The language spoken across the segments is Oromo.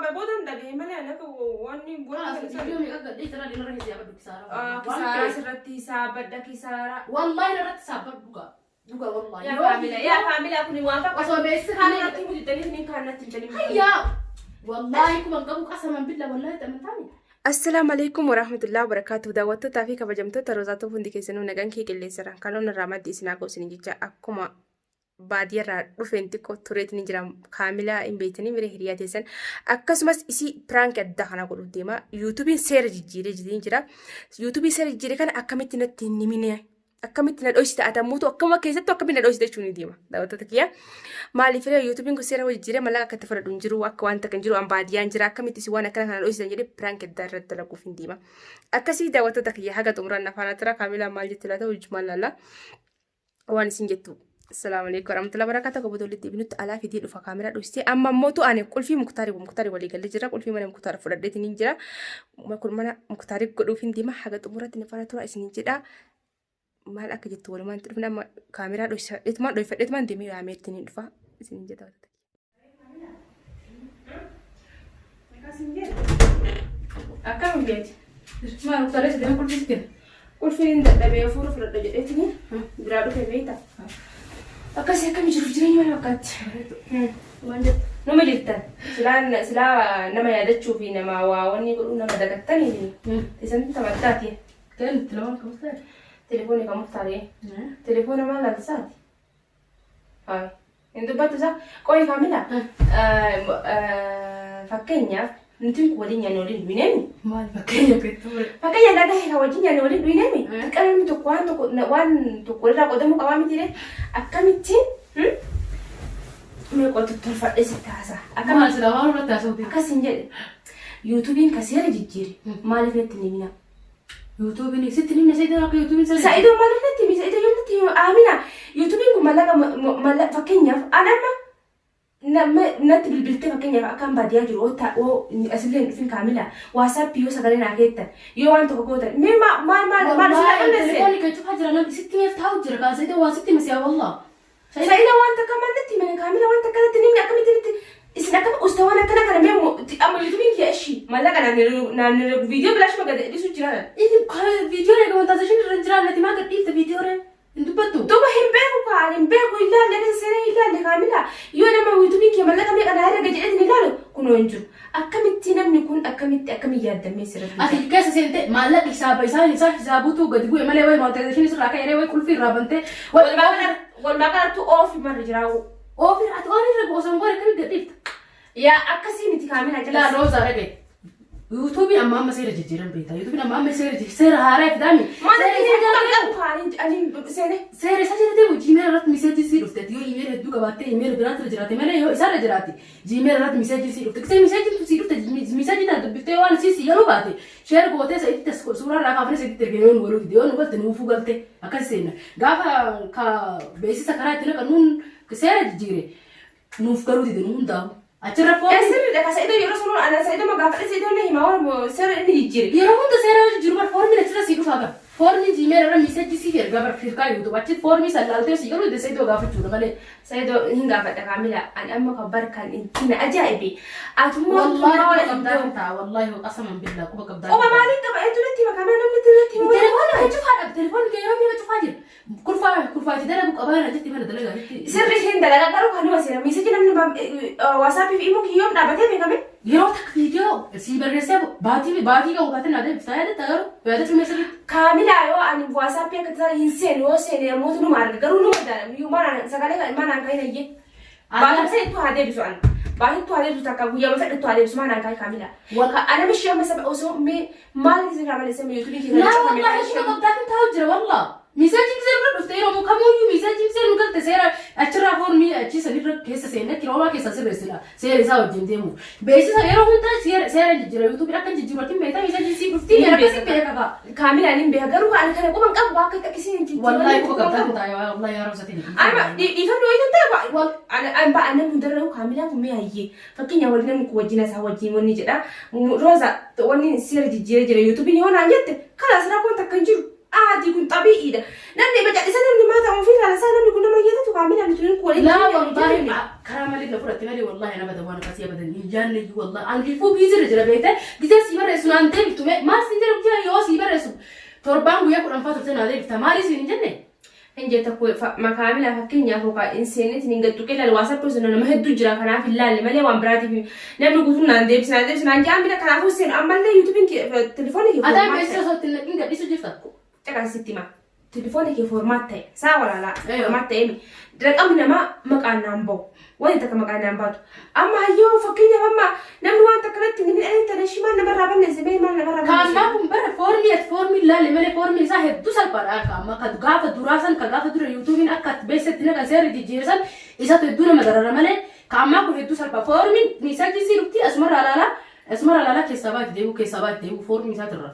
qaba boodan dhagahe malee ani akka wanni Kalaas wanni viidiyoo meeqa gadhee jira irra hisaabadhu kisaaraa. Ah, Kisaaraa sirratti hisaabadha kisaaraa. Wallaahi irratti hisaabadhu dhugaa. Dhugaa wallaahi. Yaa kaamila yaa kaamila kuni waan fakkaatu. Osoo beeksisa Kaan irratti himu jettanii isiniin kaan natti himtanii. Hayyaa. Wallaahi kuma hin qabu qasaman billa wallaahi itti amantaani. Assalaamu alaikum warahmatullahi wabarakatuh. Daawwattootaa fi kabajamtoota Roozaa hundi keessanuu nagaan kee qilleensarraan kaloon irraa maddi isin haa ga'u isin jecha akkuma baadiyyaarraa dhufeen xiqqoo tureetiin ni jira. Kaamilaa hin beektanii mire hiriyaa teessan. Akkasumas isii piraanki addaa kana godhuuf deema. Yuutuubiin seera jijjiiree jitiin jira. Yuutuubii seera jijjiire kana akkamitti natti hin himine? Akkamitti na dhoysita? Atammuutu akkuma keessattuu akkamitti na dhoysita jechuun ni deema. Daawwattoota kiyya. Maaliif ree yuutuubiin kun seera jijjiiree mallaqa akka itti fudhadhu hin jiru akka waan takka hin jiru an baadiyyaan jira akkamitti isin waan akkana kana dhoysitan jedhee piraanki addaa irratti dalaguuf hin deema. Akkasii daawwattoota kiyya haga xumuraan afaana tura kaamilaan maal jetti laata hojjumaan laalla. Waan isin jettu. Assalaamu alaikum warahmatullahi wabarakatuh. Akka booda walitti deebinutti alaa fidee dhufa kaameraa dhoksitee amma immoo tu ani qulfii muktaarii muktaarii walii galee jira qulfii mana muktaar fudhadheetiin hin jira. Kun mana muktaarii godhuuf hin deema haga xumuratti na faana tura isin jedha. Maal akka jettu walumaan itti dhufna amma kaameraa dhoksifadheetumaan dhoksifadheetumaan deemee yaamee ittiin hin dhufa isin jedha. Akkam hin beekti. Maal uttalee si deema qulfii si kenna. Qulfiin hin dadhabee hafuura fudhadha jedheetini biraa dhufe beekta. Akkasii akkami jiruuf jireenya mana fakkaatti. Waan jettu. Nama jirtan silaa silaa nama yaadachuu fi nama waa wanni godhuu nama dagattanii isan taphataati. Kennu telefoon kan murtaa'e. Telefoonni kan murtaa'e. Telefoona maal laaltisaati? Hayi. Hin dubbattu isaa? Qoyi kaamila. Fakkeenyaaf nuti kun waliin nyaanne waliin dhuyineemi. Maal fakkeenya keetti ture? Fakkeenya dhagahe kan wajjin nyaanne waliin dhuyineemi. Xiqqaa namni tokko waan tokko waan tokko walirraa qoodamuu qabaa miti ree. Akkamittiin mee qotu tolfadhee sitti haasa'a. Maal Akkamitti sila waan irratti haasa'uuti? akkas hin jedhe. Yuutuubiin ka seera jijjiire maaliif natti hin himinaa? Yuutuubiin sitti nimne seetiin akka yuutuubiin sana. Sa'idoo maaliif natti himi? Sa'idoo yoo natti himi Amina yuutuubiin kun mallaqa mallaqa fakkeenyaaf an amma nama natti bilbiltee fakkeenyaaf akka an baadiyyaa jiru oo ta oo asillee hin dhufin kaamila waasaappii yoo sagalee naa keettan yoo waan tokko gootan mee maal maal maal maal isin Wallaahi balleesse? telefoonni kan cufaa jira namni sitti meef taa'u jira kaa seetiin waan sitti hime si'a wallah. Sa'idoo waan takka maal natti hime kaamila waan takka natti hin himne akkamitti natti isin akkam usta waan akkana kana mee amma yuutuubiin kiyya ishii mallaqa naan naan viidiyoo bilaashuma gad dhiisu jira. Inni viidiyoo eega montaazeshin irra hin jiraanne ati maa gad dhiifte viidiyoo ree hin dubbattu. Duba hin beeku kaa ani hin beeku hin laalle keessa seenee hin laalle kaamila yoo nama yuutuubiin kee mallaqa meeqa naa herrega jedheetiin hin laalu kunoo hin jiru akkamitti namni kun akkamitti akkamiin yaaddamee sirratti Ati keessa seente maallaqa hisaaba isaan isaa hisaabuutu gadi bu'e malee wayi montaazeshin sirraa ka'e wayi qulfii irraa bantee wayi walumaa galatti walumaa galatti oofi marri jiraawuu. Oofir ati oon irra osoo hin goone akkamitti gad dhiifta? Yaa akkasii miti kaamila Laa jala. roozaa dhagaye. Yuutuubiin amma amma seera jijjiiran beektaa. Yuutuubiin amma amma seera seera haaraa fidaami. Maal Seera inni isa jala qabu deemu. kaani ani seene. Seera isa jala deemu Gmail irratti miseejii sii dhufte. Yoo email hedduu qabaattee email biraatti irra jiraate malee yoo isarra jiraate Gmail irratti miseejii sii dhufte. Kisee miseejiin tun sii dhufte miseejii tana dubbiftee waan sii sii galuu baate sheer gootee isa itti suuraa irraa kaafnee isa itti ergine yoo nu galuu dide yoo nu galte nuufuu galte akkas seenna. Gaafa ka beeksisa karaa itti naqannuun seera jijjiire nuuf galuu dide nu hundaa'u. Achirra Ee foon sirriidha ka Sa'idoo yeroo sanuu ana Sa'idoo ma gaafadhe Sa'idoo na hima waan seera inni jijjiire. Yeroo hunda seera yoo jijjiiru bar foormiin achirra sii dhufaa bar. Foormiin Gmail irra miseejii siif ergaa bar firkaa YouTube achi foormii san laaltee sii galuu dide Sa'idoo gaafachuudha malee. Sa'idoo hin gaafadha kaamila ani amma kan bar kan itti na ajaa'ibe atummaa Wallaahi tummaa quba wala qabdaa iddoo. hin ta'a wallaahi qasaman billaa quba qabdaa. Quba maaliin qaba eenyu natti hima kaamila namni natti hima. Telefoonni kee cufaadha telefoonni kee yeroo meeqa cufaa jira. Kurfaa kurfaa itti dalagu qabaa na jetti mana dalagaa jetti. Sirri hin dalagaa garuu kanuma seera miiseji namni waasaappii fi immoo kiyyoom dhaabatee beekame. Yeroo takka viidiyoo sii barreessee baatii baatii qabu kaatee naa deebiftaa yaadatta garuu yaadachuu mee sirriitti. Kaamilaa yoo ani waasaappii akka tasaa hin seenu yoo seene namoota numa arga garuu numa daalamu manaan sagalee manaan kan hin hayyee. Baatii isa ittuu haa deebisu ani. Baatii ittuu haa deebisu takka guyyaa fedhe ittuu haa deebisu maanaan kaa'e kaamilaa. Ana mishii amma saba osoo mee maal isin irraa balleessee yuutuubii keessa Laa wallahi quba qabdaa kan taa'u jira wallah. Miseejiin gisee bira dhufte yeroo kamuyyuu miseejiin gisee nu galte seera achirraa foormii achii sanirra keessa seenne kiroomaa keessa sirreessina seera isaa wajjin deemu. Beeksisa yeroo hundaa seera seera jijjiira yuutuubiin akka jijjiiru ati beektaa miseejiin sii dhufti Ni yeroo beeka. akkasii beeka kaa. Kaamilaa ni beeka garuu ani kana quban qabu akka akkasiin hin jijjiirre. Wallahi quba qabdaa kan taa'e wallahi yaa rosatiin. Ama dhiifamni wayii kan ta'e ana an ba'a namni hundarra kaamilaan kun mee hayyee fakkeenya waliin namni kun wajjin isaa wajjin wanni jedha. Rooza wanni seera jijjiiree jira yuutuubiin yoo naan jette kalaas rakkoon takka hin jiru. Aadii kun xabii'iidha. Namni macadhisa namni maa ta'uu fi ilaala isaa namni kun nama hiyyeessatu kaamilaa nuti kun waliin Laa jireenya wallaahi jireenya. Karaa malee na fudhatte malee wallaahi na badan waan akkasii abadan hin yaadne iyyuu wallaahi ani rifuu biizirra jira beekte gisee sii barreessu naan deebiftu mee maal siin jedhu guyyaa yoo sii barreessu torbaan guyyaa 10 faa turte naa deebifta maalii siin hin jenne. Hin jetta makaamilaa fakkeenyaaf yookaan hin seennetti hin gattu ilaali WhatsApp sun nama hedduu jira kanaaf hin laalle malee waan biraatiif namni guutuun naan deebisa naan deebisa naan jedhan bira kanaafuu seenu ammallee YouTubeiin telefoonni kee Ataa format beeksisa ta'e osoo ittiin naqin gadhiisu jirta. Caqasitti hima telefoonni kee format ta'e saa walaalaa Eeyo. format ta'e mi raqamni namaa maqaan naan bahu wanti takka maqaan naan baatu amma hayyoo fakkeenyaaf amma namni waan takka irratti hin midhaan tana ishii maal namarraa balleesse mee maal namarraa balleesse. Kaammaa kun bara foormii ati foormii ilaalle malee foormii isaa hedduu salphaadha akka amma ka gaafa duraa san ka gaafa dura YouTubeiin akka ati beeksisatti naqan seerri jijjiirsan isatu hedduu nama darara malee kaammaa kun hedduu salphaa foormiin messageiin sii dhufti asumarraa ilaalaa asumarraa ilaalaa keessaa baati deebi'u keessaa baati deebi'u foormii isaatirra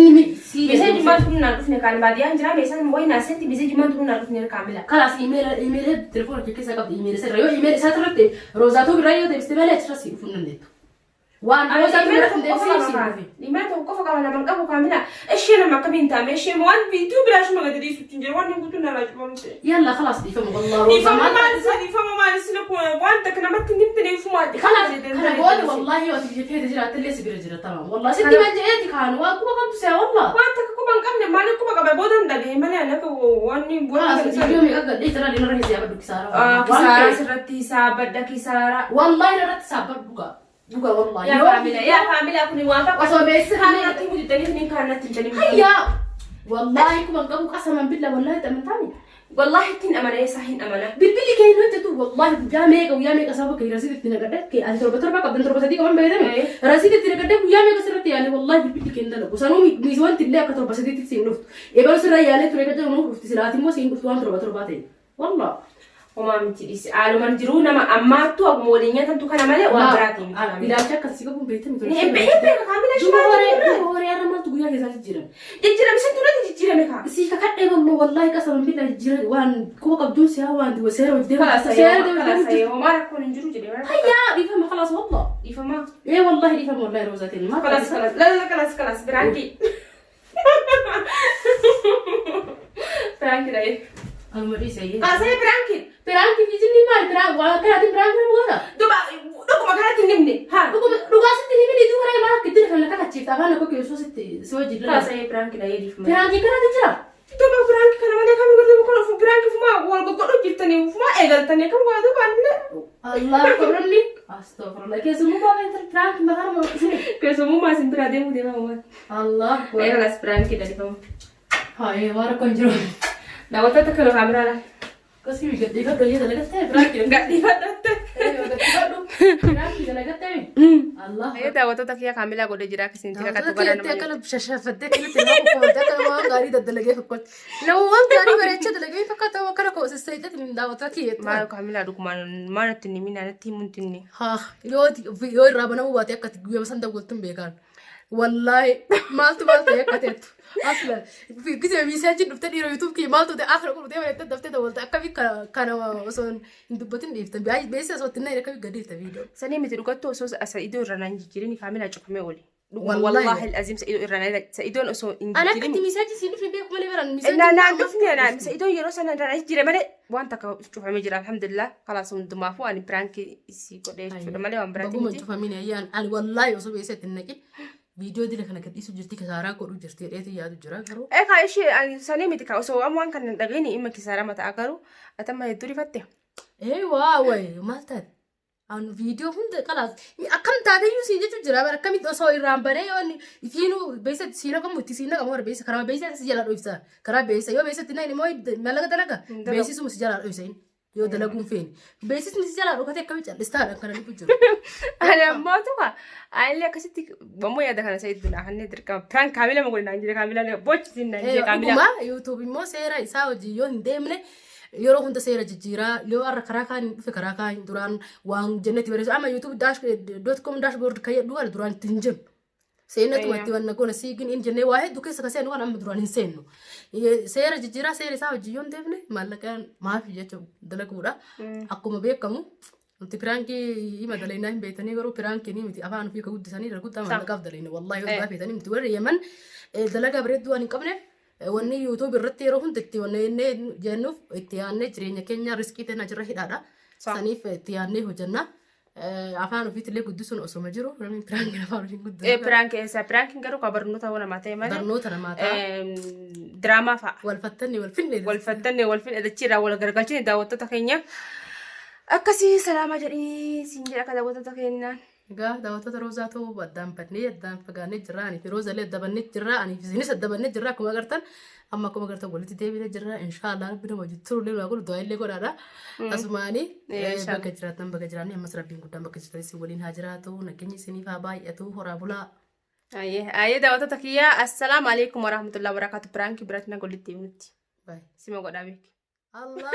inni sii Message maal tun naan dhufne kaan baadiyyaan jira meeshaan wayi naa seenti message maal tun naan dhufne kaamila. Kalaas email email telefoona kee keessa qabdi email isarra yoo email isaatirratti Roozaatuu biraa yoo deebiste malee achirra sii dhufuu hin dandeettu. Waan Roozaatuu biraa hin deebisee sii dhufi. Email tokko qofa qaba nama hin qabu kaamila. Ishee nama akkamiin taame ishee waan viidiyoo biraa ishuma gadi dhiisutti hin jiru waan hin guutuun narraa cufamte. Yalla khalaas dhiifama wallah Roozaa Dhiifama maal maal isa dhiifama maal isina waan takka namatti hin himtine ifumaati. Kalaas kana booda wallahi yoo ati biyya feete jiraatte illee si bira jira tamam. Wallahi sitti man je'eeti kaan waan quba qabdu si'a wallah. Waan takka quba hin qabne maaliif quba qaba booda hin dhagahe malee ani akka waan Kalaas viidiyoo meeqa gadhee jira inni irra hisaaba kisaara. Kisaaraa sirratti hisaabadha kisaaraa. Wallahi irratti hisaabadhu dhugaa. Dhugaa wallahi. Yaa kaamila yaa kaamila kun waan fakkaatu. Osoo beeksisa Kaan irratti himu jettanii isiniin kaan natti hin jedhin. Hayyaa. Wallahi kuma hin qabu qasaman billa wallahi itti amantaani. Wallahi ittiin amana eessaa hin amana. Bilbilli kee hin hojjetu wallahi guyyaa meeqa sababa kee rasiit itti nagadhe kee ati torba torba qabdan torba sadii qaban beekame rasiit itti nagadhe guyyaa meeqa sirratti yaale wallahi bilbilli kee hin dalagu sanuu miis wanti illee akka torba sadiitti siin dhuftu ebalu sirra yaalee ture kan jedhu nuuf dhufti silaati immoo siin dhuftu waan torba torbaa ta'e wallah. Homaa miti dhiisi. Haaluman jiruu nama ammaattu akkuma waliin nyaatantu kana malee waan biraatii miti kaamila. Ilaalcha akkasii qabuun beektami ture. Hin beeka kaamila Duba shimaa horee irraa. Duba horee har'a maaltu guyyaa keessaa jijjiirame? Jijjiirame sin turetti jijjiirame kaa. Sii kakadhee bal'oo wallahi qasaman billaa jijjiira waan quba qabduun siyaa waan duba seera hojii Kalaas seera kalaas deemu. homaa rakkoon hin jiru jedhee. Hayyaa dhiifama khalaas wallah. Dhiifama. Ee wallahi dhiifama wallahi roozaatiin maal Kalaas kalaas lala kalaas kalaas prank. Prank dha. Anuma dhiise. Kalaas prank. Prank fi jinni maal prank waan akkanaatiin prank nama goota. Duba dhuguma kanatti hin himne haa. Dhuguma dhugaa sitti himini duuba ree maal akka itti kan kakachiifta afaan akka keessoo sitti si wajjin Kalaas lala. Prank dha dhiifama. Prank kanaatiin jira. Duba prank kana malee kam godhamu kun ofu prank ufumaa wal goggodhu jirtanii ufumaa eegaltanii kam godhatu kaanillee. Allah akbar Astaghfirullah. Keessummaa baay'ee prank mataa nama rakkisine. Keessummaa isin biraa deemuu deemaa uumaa. Allah akbar. Ee kalaas prank dha dhiifama. Haa waan rakkoon jiru. Daawwattoota kana kaameraa laala. Akkasii gadhiifadhu ayyee dalagattee prank. Gadhiifadhatte. Gadhiifadhu. Prank dalagattee. Allah. Ayyee daawwattoota kiyya kaamilaa godhee jira akkasiin tira Daawwattoota katu bara kiyyatti nama. akkana shashafattee akkanatti nama kokkofalte akka waan gaarii daddalagee fakkaatti. Nama waan gaarii bareechee dalagee fakkaata akkana koo sisseeqetti daawwattoota kiyyatti. Maal kaamilaa dhugumaan maal natti hin himin natti himuun tinni. Haa yoo yoo irraa banamuu baate akka guyyaa san dawwaltuun beekaan. Wallaahi maaltu maal ta'e akka ta'ettu. Asla gisee messageiin dhuftee dhiira YouTube kiyya maaltu ta'e akira qulqultee bareettee daftee dawwalte akkamii kana osoo hin dubbatin dhiiftan. Beeksisa osoo ittiin akkamii gadi dhiifta viidiyoo. Sanii miti dhugattuu osoo Sa'idoo irra naan jijjiirin kaamilaa cufamee oole. Wallaahi. Wallaahi azim Sa'idoo irra naan Sa'idoon osoo hin Ani akkatti jijjiirin. message siin dhufne beeku malee baraan message. Naan dhufne naan Sa'idoon yeroo sana irra naan jijjiire malee waan takka cufamee jira alhamdulillah kalaas hundumaafuu ani prank isii godhee jechuudha malee waan biraati Baguma miti. cufamin ayyaan ani wallaahi osoo beeksisa ittiin naqin viidiyoo dila kana gadhiisu jirti kasaaraa godhu jirti jedheeti yaadu jira garuu. Ee kaa ishee ani sanii miti kaa osoo amma waan kana hin dhageenye dhimma kisaaraa mataa garuu atamma hedduu rifatte. Ee waa wayi maal taate? An viidiyoo hunda qalaas akkam taate iyyuu siin jechuu jira bara akkamitti osoo irraan banee yoo inni ifiinuu beeksisa siin naqamu itti siin naqamu bara beeksisa karaa beeksisa si jalaa dhoofisa karaa beeksisa yoo beeksisa itti naqni immoo mallaqa dalaga Hin dalagu. beeksisuma si jalaa dhoofisa inni yoo dalaguun feene beeksisni si jalaa dhokatee akkamitti callistaadha kana dhibu jiru. Ani ammoo tuka anillee akkasitti ammoo yaada kana Sa'id dunaa kanneen dirqama prank kaamila ma godhe naan jedhe kaamila bochisiin naan jedhe kaamila. Dhuguma YouTube immoo seera isaa hojii yoo hin deemne yeroo hunda seera jijjiiraa yoo har'a karaa kaan dhufe karaa kaan duraan waan jennetti barreessu amma YouTube dash dot com dashboard kan jedhu kana duraan itti hin jennu. Seenatuma itti wanna goona siigin in jennee waa hedduu keessa ka seennu kan amma duraan hin seennu. Seera jijjiiraa seera isaa hojii yoo hin deemne maallaqaan maaf jecha dalaguudha. Akkuma beekamu nuti prank hima dalaynaa hin beektanii garuu prank ni miti afaan ofii ka guddisanii irra guddaa maallaqaaf dalayna wallahi yoo dhugaa feetanii miti warri Yemen dalagaa bareedduu waan hin qabneef Wanni YouTube irratti yeroo hunda itti wanni jennuuf itti yaadnee jireenya keenya riskii ta'e jirra hidhaadha. Saniif itti yaadnee hojjenna. Afaan ofiitillee guddisuun osoma jiru namni piraankiin afaan ofiin guddisuu. Piraank eessa piraankiin garuu kan barnoota namaa ta'e malee. Barnoota namaa ta'a. Diraamaa fa'a. Wal fattanne wal finne. Wal fattanne wal finne dachiirraa wal gargalchine daawwattoota keenya. Akkasii salaamaa jedhii siin jedha akka daawwattoota keenyaan. Egaa daawwattoota Roozaa ta'uu addaan bannee addaan fagaannee jirra. Ani fi Roozallee adda bannee jirra. Ani fi isinis adda bannee jirra. Akkuma agartan amma akkuma agartan walitti deebinee jirra. Inshaallah rabbi nama wajjin turullee nu haa godhu du'aa illee godhaadha. Asumaani Inshaallah. bakka jiraatan bakka jiraanne ammas rabbiin guddaan bakka jirtan isin waliin haa jiraatu. Nageenyi isiniif haa baay'atu. Horaa bulaa. Ayyee ayyee daawwattoota kiyyaa assalaamu alaikum warahmatullahi wabarakatuh piraankii biratti na golitti himnutti. Baay. Sima godhaa beeki. Allah.